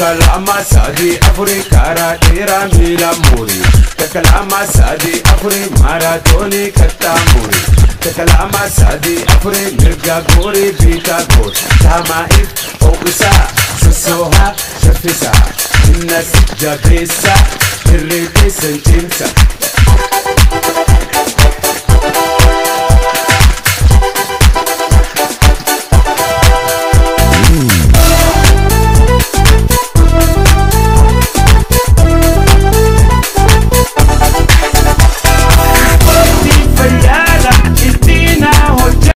Takka lama sadii afurii karaa dheeraa miila murii. Takka lama sadii afurii maaraatoonii kattaa murii. Takka lama sadii afurii mirga goorii biitaa goor. Taamaa'iif ho'isaa sossoohaa shaffisaa. Innas jabeessaa irree keessan cimsa.